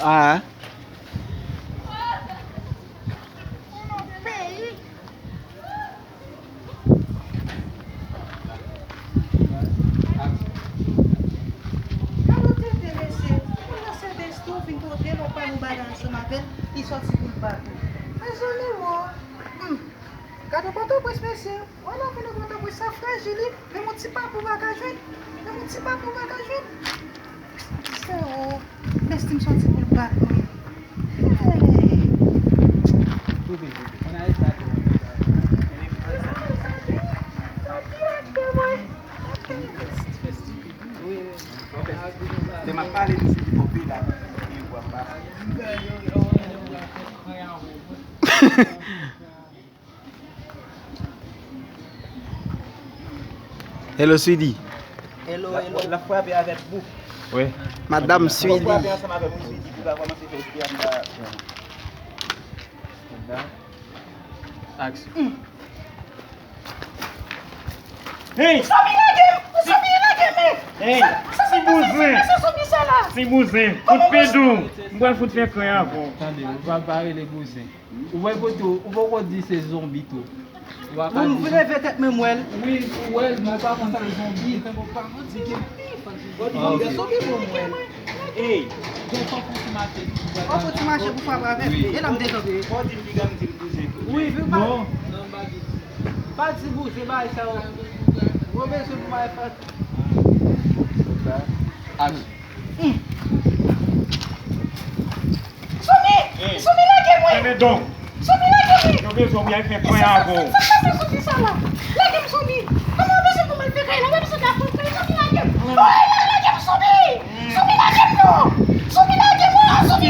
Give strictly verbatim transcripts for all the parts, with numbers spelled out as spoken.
Ah. Gade w tete, mesye. Ou nan sèvis tou, vin pote lòt pa nou bagay ansanm avè l, li sòti pou l bat ou. Mezanmi, wo. Hmm. Gade Pòtoprens, mesye. Wè la, vin nan Pòtoprens, sa frajil, wi. Menm yon ti papou pa ka jwenn. Menm yon ti papou pa ka jwenn. Sè, wo. Fèstim sòti pou l bat mwen. Hey! Se m ap pale di se ki pòpi la. Hello, Swidi. Hello, hello. L ap frape avèk bouk. Wi. Madam Swidi. L ap frape ansanm avèk Swidi pou l ka kòmanse fè espri anba. Aksyon. Hey! Sobi lage m! Sobi lage m! Hey! Sa, sa, sa, ti bouzen! Sa, sa, sobi sa la! Ti bouzen! Kout pidou! M pral fout fè kwen avè w. Tande, ou pa, pa rele bouzen. Ou wè kote w, ou poko di se zonbi tou. Ou pa ka di. Ou leve tèt men m wè l. Wi, ou wè l, men ou pa konn se zonbi. Ou di m gen zonbi pou mwen. Ey, gen fòk ou ti mache. Fòk ou ti mache pou frape avè l. Wi. E la m dejanbe. Fò di m piga m di l bouzen tou. Wi, vin pa. Non. Pa di bouzen bagay sa yo. Mwen bezwen pou bagay fè. Aksyon. Sobi! Sobi, lage mwen! Kenbe don! Sobi, lage mwen! Yo bezwen w, y al fè kwen avè w. Sa, sa, sa, sobi sa la! Lage m, Sobi! Kòman w bezwen pou m al fè kwen la? W bezwen ka fè kwen, Sobi, lage m! Woy, la, lage m, Sobi! Sobi, lage m non! Sobi, lage mwen, Sobi!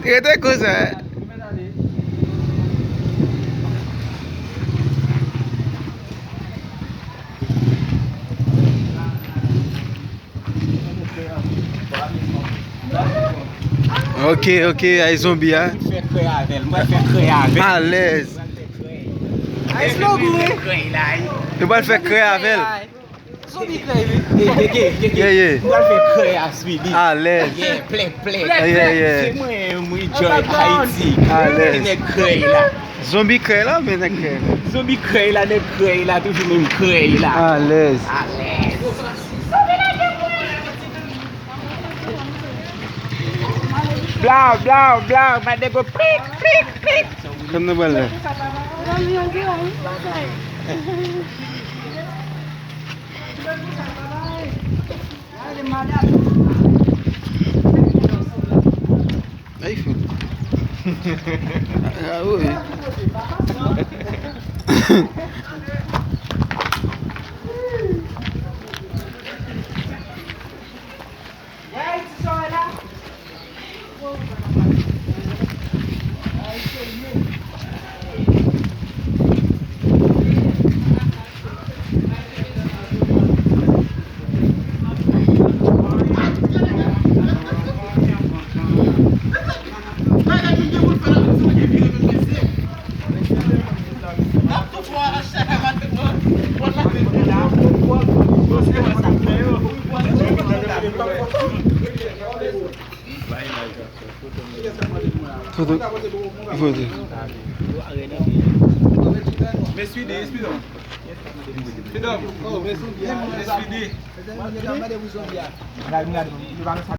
Rete konsa. Ok, ok, ay zonbi a. Mwen fè krèy avè l, mwen fè krèy avè l. Alèz. Ay slow wi. Nou pral fè krèy avè l. Zonbi krèy wi. Ye, ye, ye, ye. Mwen fè krèy a Swidi. Alèz. Yeah, plè, plè. Yeah, yeah. Se mwen, mwen, Joy Haiti. Alèz. Nèg krèy la. Zonbi krèy la, men nèg krèy la. Zonbi krèy la, nèg krèy la, toujou menm krèy la. Alèz. Alèz. Blaw, blaw, blaw, my nigga, prik, prik, prik. Kòman nou pral fè? Ay, fout. Ah, wi. Toto, il faut dire. Mesye, mesye. Mesye, mesye.